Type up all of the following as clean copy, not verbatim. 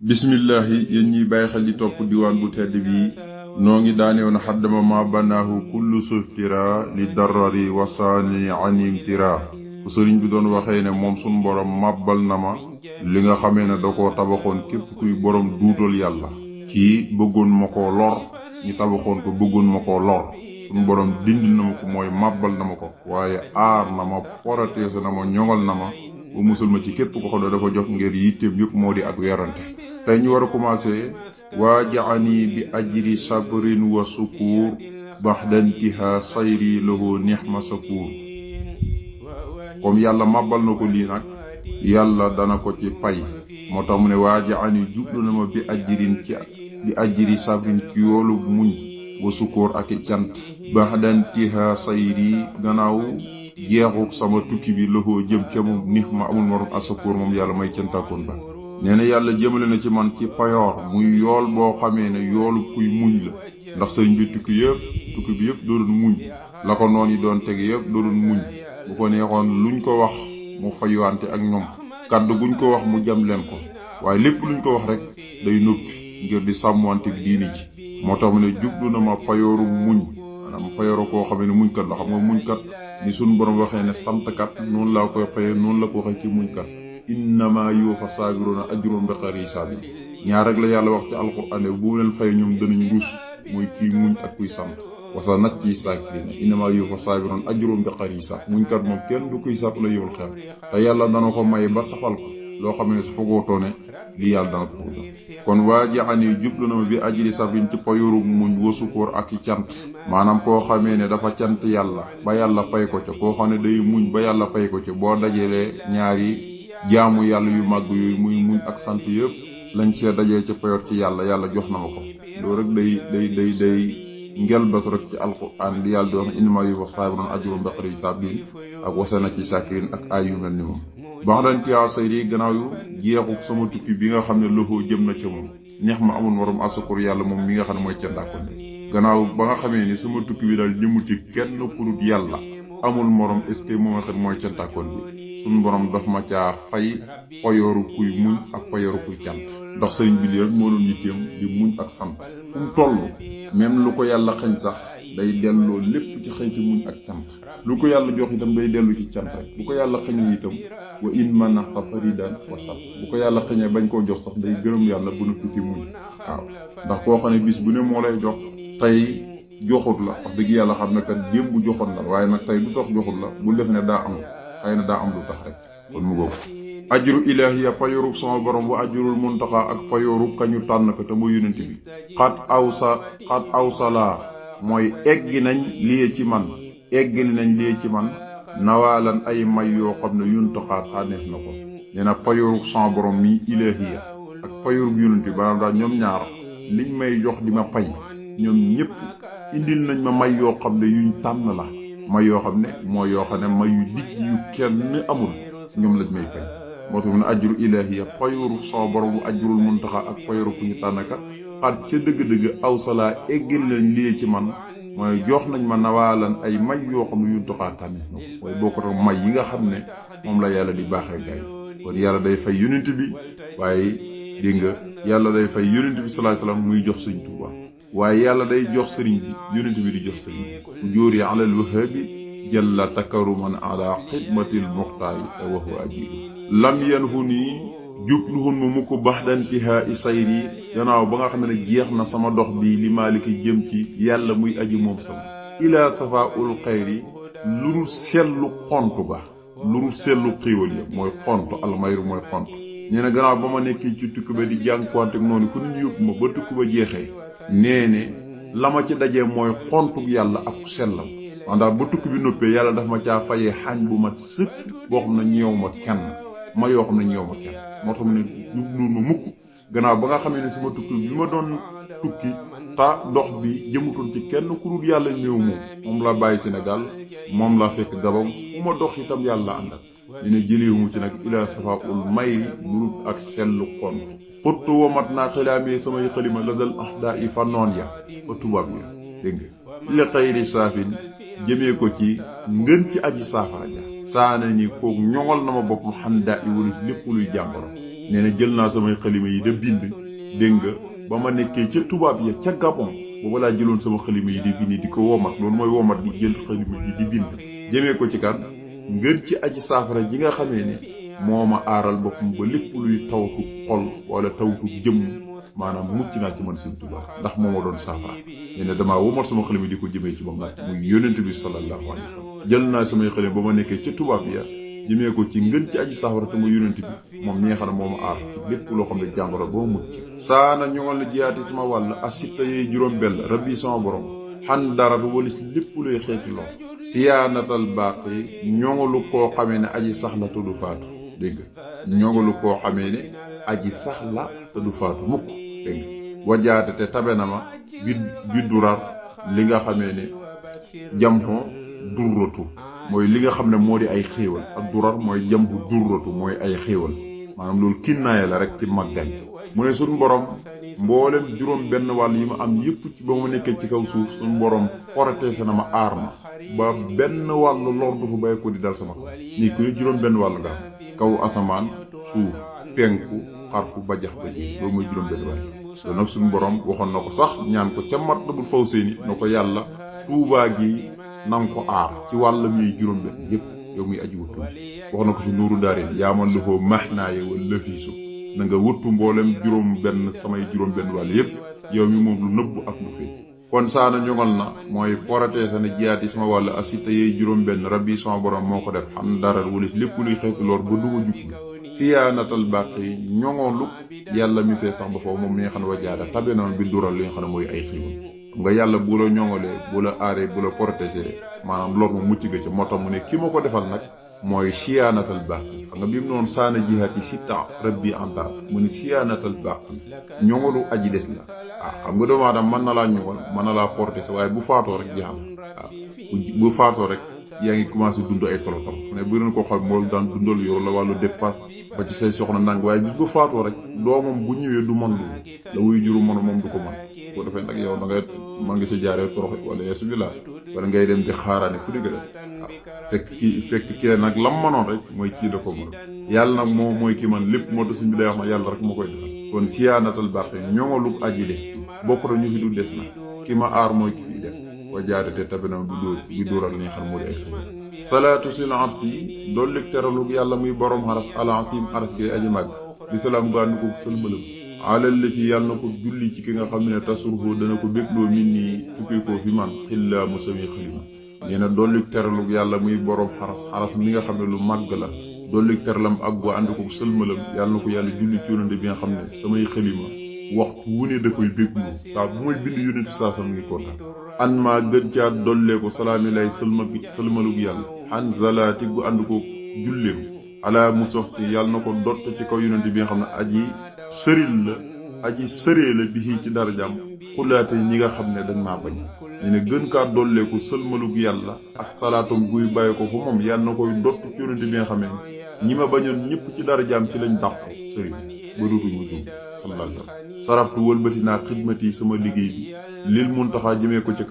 bismillahi yéen ñiy bàyyi xel di topp diwaan bu tedd bii noo ngi daanewoon xaddama ma banaahu kullu suftira li darari wasaani anim tira fu sëriñ bi doon waxee ne moom sun borom màbbal na ma li nga xamee ne da koo tabaxoon képp kuy borom duutal yàlla ci bëggoon ma koo lor ñi tabaxoon ko bëggoon ma koo lor sun borom dindil na ma ko mooy màbbal na ma ko waaye aar na ma protéger na ma ñoŋal na ma bu musul ma ci képp ko xam ne dafa jox ngir yitteem yëpp moo di ak werante tey ñu war a commencé waajaani bi ajri sabrin wa sukuur baxda intiha sayri lahu nixma sakuur comme yàlla màbbal na ko lii nag yàlla dana ko ci pay moo tax mu ne waajaani jublu na ma bi ajri sabrin ci yoolu muñ wa sukuur ak i cant baxda intiha sayri gannaaw jeexuk sama tukki bi loxoo jëm ca moom nix ma amul morom asakoor moom yàlla may cantaakoon ba nee na yàlla jëmale na ci man ci payoor muy yool boo xamee ne yoolu kuy muñ la ndax sëriñ bi tukki bi yëpp doo doon muñ la ko noon yi doon tege yëpp doo doon muñ bu ko neexoon luñ ko wax mu fayuwante ak ñoom kàddu guñ ko wax mu jam leen ko waaye lépp luñ ko wax rek day noppi ngir di sàmmwante ak diini ji moo tax mu ne jublu na ma payooru muñ maanaam payooru koo xamee ne muñkat la xam nga muñkat ni suñu borom waxee ne santkat noonu laa koy paye noonu la ko waxee ci muñkat innama yuwaffa saabiruna ajruhum bi xayri hisaab ñaar rek la yàlla wax ci alquran bu leen fay ñoom danañ ruus mooy kii muñ ak kuy sant wasa nag ci saakirina innama yuwaffa saabiruna ajruhum bi xayri hisaab muñkat moom kenn du kuy sàpp la yowul xew te yàlla dana ko may ba safal ko loo xam ne su fogootoo lii yàlla dana ko jox kon waa ji ani jublu na ma bi ajri sabrin ci payoru muñ wasukóor ak i cant maanaam koo xamee ne dafa cant yàlla ba yàlla pay ko ca koo xam ne day muñ ba yàlla pay ko ca boo dajalee ñaari jaamu yàlla yu màgg yooyu muy muñ ak sant yëpp lañ cee dajee ci payoor ci yàlla jox na ma ko loolu rek day ngelbatu rek ci alquran li yàlla di wax ne innamaa yuwaffa saabiruna ajruhum bi xayri hisaab ak wasana ci sakirin ak ay yu mel ni moom baax dañ tiyaa sayri gannaaw yu jeexu sama tukki bi nga xam ne loxoo jëm na ca moom neex ma amul morom asakur yàlla moom mi nga xam ne mooy candaakoon gannaaw ba nga xamee ni sama tukki bi daal jëmu ci kenn ku dul yàlla amul morom est-ce que moo nga xam mooy cantaakoon bi suñu borom daf ma caa fay payooru kuy muñ ak payooru kuy cant ndax sëriñ bi lii rek moo doon yitteem di muñ ak sant fu mu toll même lu ko yàlla xañ sax day delloo lépp ci xëyti muñ ak cant lu ko yàlla jox itam day dellu ci cant rek bu ko yàlla xañee itam wa in manata faridan wasal bu ko yàlla xañee bañ koo jox sax day gërëm yàlla bu na fi ci muñ waaw ndax koo xam ne bis bu ne moo lay jox tey joxut la wax dëgg yàlla xam ne kat démb bu joxoon la waaye nag tey du tax joxut la bu def ne daa am xëy na daa am lu tax rek kon mu góob ajru ilahiya payoorub sama borom wa ajrul muntaxa ak payoorub kañu tànn ko te muy yonent bi xat awsala mooy eggi nañ lii ci man nawaalan ay may yoo xam ne yuntaxaa tànneef na ko nee na payoorub sama borom mi ilahiya ak payoorub yonent bi maanaam daal ñoom ñaar liñ may jox di ma pay ñoom ñëpp indil nañ ma may yoo xam ne yuñ tànn la may yoo xam ne mooy yoo xam ne may yu digg yu kenn amul ñoom lañ may pay moo tax mu ne ajru ilahiya payoru sama borom bu ajrul muntaxa ak payoru ku ñu tànnaka xat ca dëgg-dëgg aw salaa eggal nañ lii ci man mooy jox nañ ma nawaalan ay may yoo xam ne yuntaxaa tànnis na ko mooy boo ko tax may yi nga xam ne moom la yàlla di baaxee gaay kon yàlla day fay yonent bi waaye dégg nga yàlla day fay yonent bi sallallahu alayhi wasallam muy jox Sëriñ Tuubaa waaye yàlla day jox sëriñ bi yonent bi di jox sëriñ bi ku jóori alal wahabi jalla takaruman ala xidmatil muxtaari te waxu ajibu lam yanhu nii jubluhun mu mukk baxdantihaa i sayri gannaaw ba nga xam ne jeex na sama dox bi li maaliki jëm ci yàlla muy aji moom sama ilaa safa ul xayri luru sellu xontu ga luru sellu xiiwal ya mooy xontu almayru mooy xontu nee na gannaaw ba ma nekkee ci tukki ba di jànkuwante noonu fu ñu yóbbu ma ba tukki ba jeexee nee ne la ma ci dajee mooy xontug yàlla ak sellam mandaal ba tukki bi noppee yàlla daf ma caa fayee xañ bu mat sëkk boo xam ne ñeew ma kenn ma yoo xam ne ñeew ma kenn moo tax mu ne jublu ma mukk gannaaw ba nga xamee ne sama tukki bi ma doon tukki ta dox bi jëmutoon ci kenn ku dul yàlla néew moom laa bàyyi Sénégal moom laa fekk Gabon fu ma dox itam yàlla àndal dina jëleewumu ci nag ilaa safa ul mayri nurut ak sellu xont xuttu womat naa xilaamee samay xalima la dal ahda i fa noon ya fa tubaab ya dégg nga li xayri saafin jëmee ko ci ngën ci aji saafara ja saana ni kook ñoŋal na ma bopp xandaa i wala lépp luy jàngoro nee na jël naa samay xalima yi da bind dégg nga ba ma nekkee ca tubaab ya ca Gabon booba laa jëloon sama xalima yi di bind di ko womat loolu mooy womat di jël xalima yi di bind jëmee ko ci kan ngën ci aji saafara ji nga xamee ne moo ma aaral boppam ba lépp luy tawtu xol wala tawtu jëmm maanaam mucc naa ci man Sëriñ Tuubaa ndax moo ma doon saafara nee na damaa womat sama xalima di ko jëmee ci moom nag muy yónnent bi sallallahu alayhi wa sallam jël naa samay xalima ba ma nekkee ca tubaab ya jëmee ko ci ngën ci aji saafara te mu yónnent bi moom ñi nga xam ne moo ma aar ci lépp loo xam ne jàngoro boo mucc saana ñoŋal na jiyaati sama wàll asitta yee juróom bell rabbi sama borom xan dara walis lépp luy xeeti lor siyaanatal baaqi ñoŋalu koo xamee ne aji sax la te du faatu dégg nga ñoŋalu koo xamee ne aji sax la te du faatu mukk dégg nga wajaate te tabe na ma bi durar li nga xamee ne jamxoo durratu mooy li nga xam ne moo di ay xéewal ak durar mooy jambu durratu mooy ay xéewal maanaam loolu kinnaaye la rek ci màggaay mu ne suñu borom mboolem juróom benn wàll yi ma am yépp ci ba ma nekkee ci kaw suuf suñu borom protéger na ma aar ma ba benn wàllu lor du fa bàyyi ko di dal sama kaw nii ku ne juróom benn wàll nga am kaw asamaan suuf penku xarfu bajax baji loolu mooy juróom benn wàll loolu nag suñu borom waxoon na ko sax ñaan ko ca Matlabul Fawzayni na ko yàlla tuubaa gi nanga ko aar ci wàllam yi juróom benn yépp yow muy aji wuttu wax na ko ci nuuru daarin yaaman loxoo maax naaye wala lëfiisu na nga wuttu mboolem juróom benn samay juróom benn wàll yépp yow mi moom lu nëbbu ak lu feeñ kon saana ñoŋal na mooy porotee sa ne jiyaati sama wàll asita yey juróom benn rabbi sama borom moo ko def xam dara walis lépp luy xeeti lor ba duma jukki siyaanatal bàqi ñoŋoolu yàlla mi fee sax ba foofu moom mi nga xam ne wajaada tabe na bi dural li nga xam ne mooy ay xiiwal nga yàlla bu la ñoŋalee bu la aaree bu la protégé maanaam lor mu mucc ga ca moo tax mu ne ki ma ko defal nag mooy siyaanatal baqi xam nga bi mu noonu saana jihaati sitta rabbi anta mu ne siyaanatal baqi ñoŋalu aji des la xam nga doomu aadama mën na laa ñoŋal mën na laa protégé waaye bu faatoo rek jeexal bu faatoo rek yaa ngi commencé dund ay tolotam ne bu doon ko xam moo daan dundal yow la wàllu dépasse ba ci say soxna nang waaye bis bu faatoo rek doomam bu ñëwee du mën lu la wuy juru mën moom du ko mën boo defee nag yow da ngay mën nga si jaaree torox wala yeesu bi laa wala ngay dem di xaaraane fu digg rek fekk kii nag lam mënoon rek mooy kii da ko mën yàlla nag moo mooy ki man lépp moo tax suñ bi day wax na yàlla rek moo koy defal kon siyaanatal bàqe ñoŋalu aji des bokk na ñu fi du des na ki ma aar mooy ki fi des wajaadate tabenam bi dóoral li nga xam moo di ay xew salaatu sil arsi dollik teralug yàlla muy borom xaras alasim aras gay aji màgg bi salaam gaa nu ko sëlmalam alal la ci yàlla na ko julli ci ki nga xam ne tasurhu dana ko bégloo min nii tukki ko fi man xillaa mu sami xalima nee na dollik teralug yàlla muy borom xaras mi nga xam ne lu màgg la dollik teralam ak bu ànd ko sëlmalam yàlla na ko yàlla julli ci yonante bi nga xam ne samay xalima waxtu wu ne da koy bégloo saa bu may bind yonente saa sam ngi kontaan an maa gën caa dollee ko salaami lay sëlmalug yàlla xan zalaati gu ànd ko julleem ala mu sox si yàlla na ko dott ci kaw yonente bi nga xam ne aji sëree la bi ci darajaam xulaate ñi nga xam ne dañ maa bañ ñu ne gën kaa dollee ko sëlmalug yàlla ak salaatam guy bàyyi ko fa moom yàlla na koy dott ci yonente bi nga xam ne ñi ma bañoon ñëpp ci darajaam ci lañ dàq sëriñ ba dootuñ ma jum sallallahu alayhi wa sallam saraftu wëlbati naa xidmati sama liggéey bi lil muntaxaa jëmee ko ci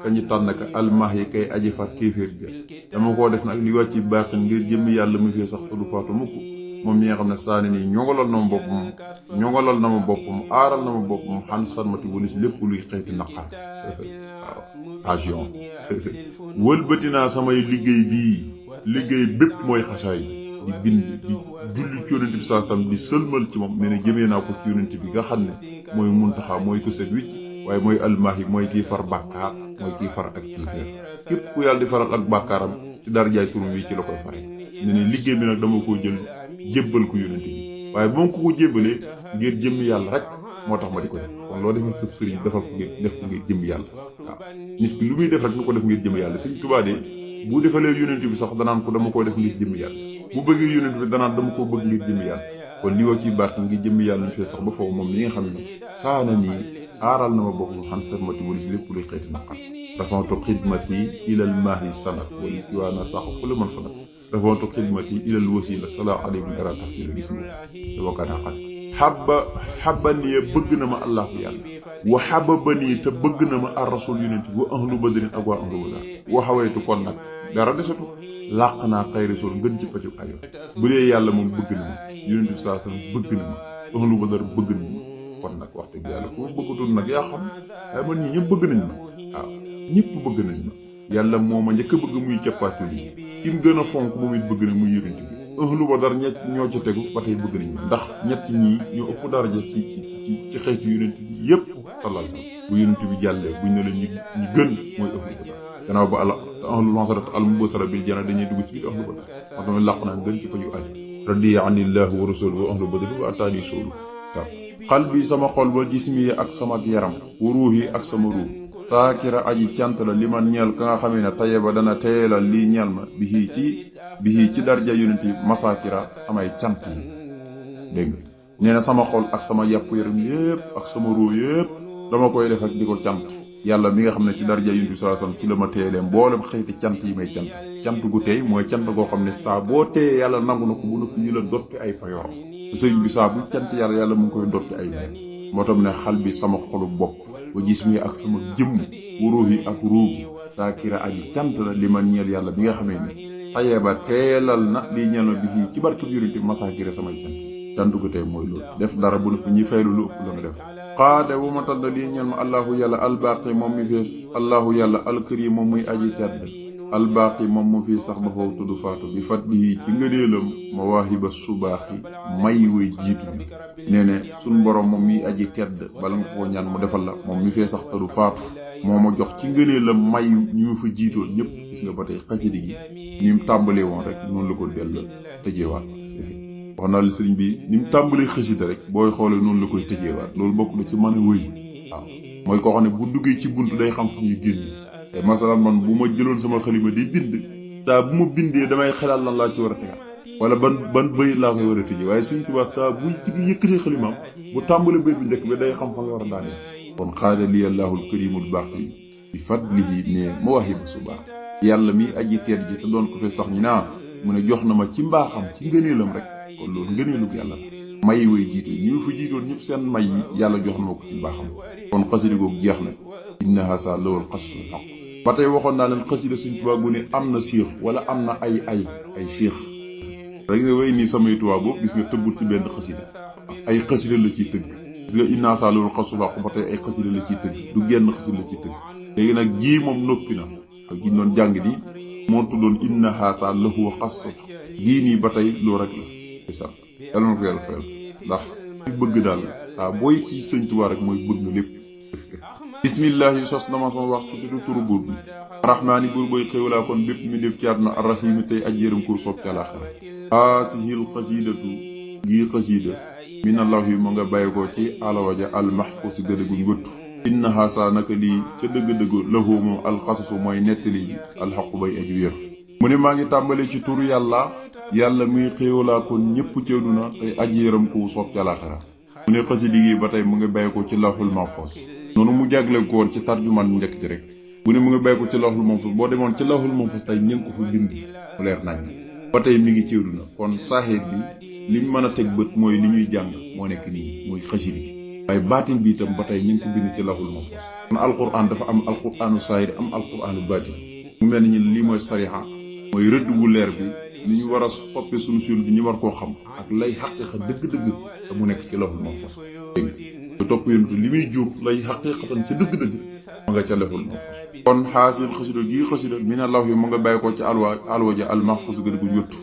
kañi tànn ka almaax yi kay aji far kéeféer ga dama koo def nag li wàcc baaxin ngir jëmmi yàlla mu fee sax te du faatu mukk moom mi nga xam ne saani nii ñoŋalal na ma boppam aaral na ma boppam xan sarmati walis lépp luy xeeti naqar waaw passion wëlbati naa samay liggéey bépp mooy xasaay di bind di julli ci yonent bi saa sam di sëlmal ci moom nee na jëmee naa ko ci yonent bi nga xam ne mooy muntaxaa mooy ko set wicc waaye mooy almaahi mooy kiy far bàkkaar mooy kiy far ak kéeféer képp ku yàlla di faral ak bàkkaaram ci darjaay turum wi ci la koy fare ne ne liggéey bi nag dama koo jël jébbal ko yonent bi waaye bu ma ko jébbalee ngir jëmm yàlla rek moo tax ma di ko def kon loo defal sëb sëriñ defal ko def ko ngir jëmm yàlla waaw nit ki lu muy def rek nu ko def ngir jëmm yàlla Sëriñ Tuubaa de bu defalee yonent bi sax danaan ko dama koo def ngir jëmm yàlla bu bëggee yonent bi danaan dama koo bëgg ngir jëmm yàlla kon li wa ciy baax ngir jëmm yàlla ñu fee sax ba foofu moom li nga xam ne saana nii aaral na ma bokk xan sarmati walis lépp luy xeeti naqar dafantu xidmati ilal maahi sanat wali siwaana sax ku la mën fanat dafantu xidmati ilal wasila salaa alayhi dara tax ci la gis nga te wakkaana xat xabba nii bëgg na ma allahu yàlla wa xababa nii te bëgg na ma ar rasul yonent bi wa ahlu badrin ak waa ahlu badar waxawaytu kon nag dara desatu làq naa xayri sol ngën ci paju ayo bu dee yàlla moom bëgg na ma yonent bi saa sallam bëgg na ma ahlu badar bëgg nañ ma kon nag wax dëgg yàlla ku ma bëggatul nag yaa xam waaye man ñii ñëpp bëgg nañ ma waaw ñëpp bëgg nañ ma yàlla moo ma njëkk a bëgg muy cappaatu lii ki mu gën a fonk moom it bëgg na muy yonent bi ahlu badar ñett ñoo ci tegu ba tey bëgg nañ ma ndax ñett ñii ñoo ëpp daraja ci xeetu yonent bi yëpp sallallahu alayhi wasallam bu yonent bi jàllee buñ ne la ñi gën mooy ahlu badar gannaaw ba ahlul masarat al mubasara bil janna dañuy dugg ci biir ahlu badar moo tamit làq naa gën ci paju aj radiya anillahu wa rasuluhu wa ahlu badar wa ataani soolu waaw xal bi sama xol ba jismi ak sama yaram wa ruuhi ak sama ruux taakira aji cant la li man ñeel ka nga xamee ne taye ba dana teelal lii ñeel ma bi ci darja yonent yi masaakira samay cant yi dégg nga nee na sama xol ak sama yàpp yaram yépp ak sama ruux yépp dama koy def ak di ko cant yàlla mi nga xam ne ci darja yonent bi sallallahu alayhi wasallam ci la ma teelee mboolem xeeti cant yi may cant gu tey mooy cant goo xam ne saa boo teeyee yàlla nangu na ko bu noppi yi la dotti ay payoor te sëriñ bi saa bu cant yàlla mu ngi koy dotti ay may moo tam ne xal bi sama xolu bopp ba gis mi ak sama jëmm wuruux yi ak ruugi taakira aji cant la li man ñeel yàlla bi nga xamee ne tayee ba teelal na lii ñeel ma bi fii ci barke bi yonent masaakira samay cant gu tey mooy loolu def dara bu noppi ñi faylu lu ëpp la nga def xaade wu ma tal na lii ñeel ma allahu yàlla albaqi moom mi fi allahu yàlla alkarim moom muy aji tedd albaqi moom mu fi sax ba faw tudd faatu bi fat bi ci ngëneelam mawaahiba subaaxi may way jiitu bi nee ne suñ borom moom mi aji tedd bala nga ko ñaan mu defal la moom mi fee sax tudd faatu moo ma jox ci ngëneelam may ñu ma fa jiitoon ñëpp gis nga ba tey xasidi gi ni mu tàmbalee woon rek noonu la ko dell tëjeewaat wax naa la sëriñ bi ni mu tàmbalee xasida rek booy xoolee noonu la koy tëjeewaat loolu bokk na ci mën a wëy waaw mooy koo xam ne bu duggee ci bunt day xam fu ñuy génn te masalan man bu ma jëloon sama xalima di bind saa bu ma bindee damay xelaat lan laa ci war a tegaat wala ban bëy laa koy war a tëjee waaye Sëriñ Tuubaa saa buy yëkkatee xalimaam bu tàmbalee bëy bi njëkk bi day xam fa nga war a daanee kon xaada li allahul karimul baqi bi fadlihi ne mawaahibu subaax yàlla mi aji teet ji te doon ko fe sax ñi naa mu ne jox na ma ci mbaaxam ci ngëneelam rek kon loolu ngëneelug yàlla la may way jiite ñu fa jiitoon ñëpp seen may yi yàlla jox na ma ko ci mbaaxam kon xasida googu jeex na innaha sa lawal xasul xaq ba tey waxoon naa leen xasida Sëriñ Tuubaa gu ne am na siix wala am na ay siix rek nga way nii samay Tuubaa boobu gis nga tëbbul ci benn xasida ay xasida la ciy tëgg gis nga innaha sa lawal xasul xaq ba tey ay xasida la ciy tëgg du genn xasida la ciy tëgg léegi nag jii moom noppi na ak gi doon jàng di moo tuddoon innaha sa lahu xasul xaq gii nii ba tey loo rek la isa yàlla na ko yàlla fayal ndax bëgg daal saa booy ci Sëriñ Tuubaa rek mooy bëgg nga lépp bismillahi sos dama sama wax ci tuddu turu buur bi arrahmaani buur booy xéewalaa kon bépp mi def ci àdduna arrahimi tey aj yërëm kur soob ci àllaaxira haasihil xasiidatu ngii xasiida minallahi yi mu nga bàyyi ko ci alawaja almahfuus gëdëguñ wëttu innaha saa naka lii ca dëgg-dëgg lahu moom alxasasu mooy nettali bi alxaqu bay aju wér mu ne maa ngi tàmbale ci turu yàlla muy xéewalaa kon ñépp ci àdduna tey aj yërëm ku soob ci àllaaxira mu ne xasida gi ba tey mu ngi bàyyi ko ci lawhul mahfuus noonu mu jagle ko woon ci tarjumaan njëkk ci rek bu ne mu ngi bàyyi ko ci lawhul mahfuus boo demoon ci lawhul mahfuus tey ñu ngi ko fa bind mu leer nañ ba tey mi ngi ci àdduna kon saaxiir bi liñ mën a teg bët mooy li ñuy jàng moo nekk nii mooy xasida gi waaye baatin bi itam ba tey ñu ngi ko bind ci lawhul mahfuus kon alquran dafa am alquranu saahir am alquranu baatin mu mel ni lii mooy sariha mooy rëdd bu leer bi ni ñu war a xoppe suñu sul bi ñu war koo xam ak lay xaqiiqa dëgg-dëgg te mu nekk ci lawhul mahfuus dégg te topp yontu li muy jur lay xaqiiqatan ca dëgg-dëgg ma nga ca lawhul mahfuus kon xaasil xasida gii xasida mina lawhi mu nga bàyyi ko ci alwaja al mahfuus gën guñ wëttu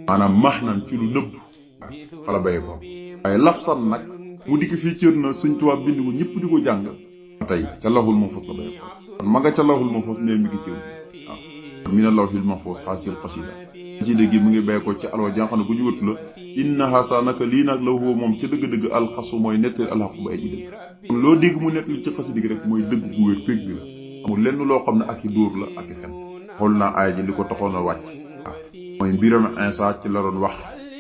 maanaam max nan ci lu nëbb fa la bàyyi ko waaye lafsan nag mu dikk fii cër na Sëriñ Tuubaa bind ko ñëpp di ko jàng tey ca lawhul mahfuus la bàyyi ko kon ma nga ca lawhul mahfuus ne mi ngi ci waaw mina lawhil mahfuus xaasil xasida xasida gi mu ngi bàyyi ko ci alwa jàng xam ne gu ñu wëttu la innaha sa naka lii nag la woo moom ca dëgg-dëgg alxasu mooy nettali alxaqu ba ay ji dëgg kon loo dégg mu nettali ci xasida gi rek mooy dëgg gu wér pégg la amul lenn loo xam ne ak i dóor la ak i fen xool naa aaya ji li ko taxoon a wàcc waaw mooy mbiram Insa ci la doon wax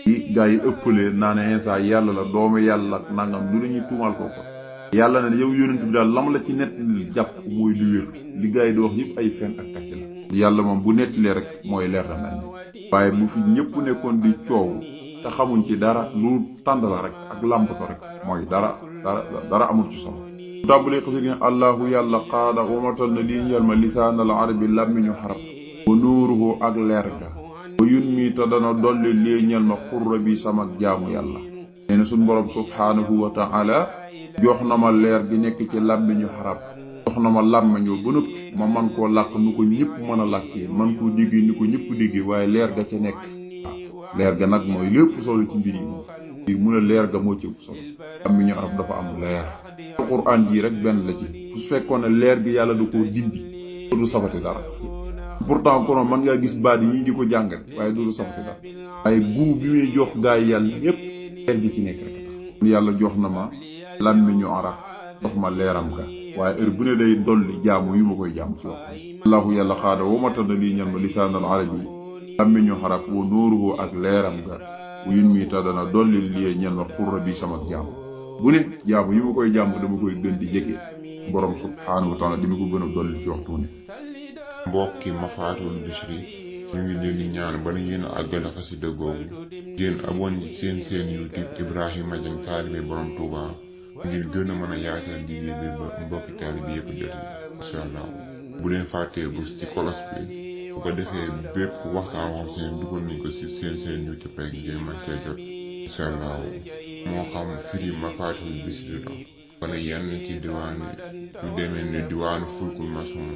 yi gaa yi ëppalee naa ne Insa yàlla la doomu yàlla nangam lu la ñuy tuumal ko yàlla ne yow yonent bi daal lam la ci nettali jàpp mooy lu wér li gaa yi di wax yëpp ay fen ak kàcc la yàlla moom bu nettalee rek mooy leer na mel waaye bu fi ñëpp nekkoon di coow te xamuñ ci dara lu tànd la rek ak làmbato rek mooy dara amul ci solo tàmbalee xasida gi allahu yàlla qaada womatal na lii ñeel ma lisaanal arabi làmmiñu xarab wa nuuruhu ak leer ga wa yun mi te dana dolli lii ñel ma xurra bi sama jaamu yàlla nee na suñ borom subhaanahu wa ta'ala jox na ma leer gi nekk ci làmmiñu xarab jox na ma làmmiñu ba noppi ma man koo làkk nu ko ñëpp mën a làkkee man koo déggee ni ko ñëpp déggee waaye leer ga ca nekk leer ga nag mooy lépp solo ci mbir yi moom mu ne leer ga moo ci ëpp solo làmmiñu arab dafa am leer alquran ji rek benn la ci su fekkoon ne leer gi yàlla du ko dindi du safati dara pourtant kono man ngaa gis baat yi di ko jàngat waaye du safati dara waaye guu bi muy jox gaay yàlla yépp leer gi ci nekk rek tax yàlla jox na ma làmmiñu arab jox ma leeram ga waaye heure bu ne day dolli jaamu yu ma koy jaamu ci wax allahu yàlla xaada wamata na lii ñan ma lisaanal arabi làmmiñu arab wa nuuruhu ak leeram ga yun mi ta dana dolli lii ñan ma xurra bi sama jaamu bu ne jaamu yu ma koy jaamu dama koy gën di jege borom subhaanahu wa taala di ma ko gën a dolli ci waxtu ne mbokki Mafatihoul Bichri ñu ngi leen di ñaan bala ngeen a àggale xasida googu ngeen abonné ci seen YouTube Ibrahima Dieng taalibe borom Touba ngir gën a mën a yaatal liggéey bi ba mbokki taalibe yépp jot incha allah bu leen fàttee bés ci kolos bi su ko defee bépp waxtaan wax seen dugal nañ ko ci seen YouTube rek ngeen mën cee jot incha allah moo xam firi Mafatihoul Bichri la wala yenn ci diwaan lu demee ni diwaanu fulkul maçon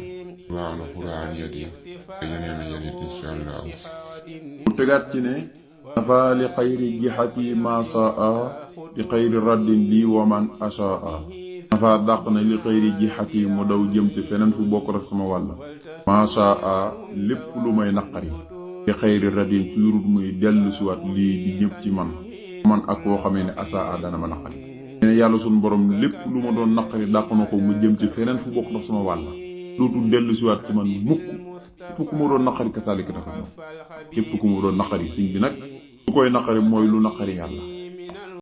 diwaanu xuraaniyat yi te yeneen incha allah mu tegaat ci ne nafa li xayri jihati ma saa bi xayri raddin lii wa man asaa nafa dàq na li xayri jihati mu daw jëm ci feneen fu bokk rek sama wàll ma saa lépp lu may naqari bi xayri raddin ci lurut muy dellu siwaat lii di jëm ci man ak koo xamee ne asaa dana ma naqari ne yàlla suñu borom lépp lu ma doon naqari dàq na ko mu jëm ci feneen fu bokk rek sama wàll dootul dellu siwaat ci man mukk képp ku ma doon naqari kasaalika dafa moom képp ku ma doon naqari sëñ bi nag lu koy naqari mooy lu naqari yàlla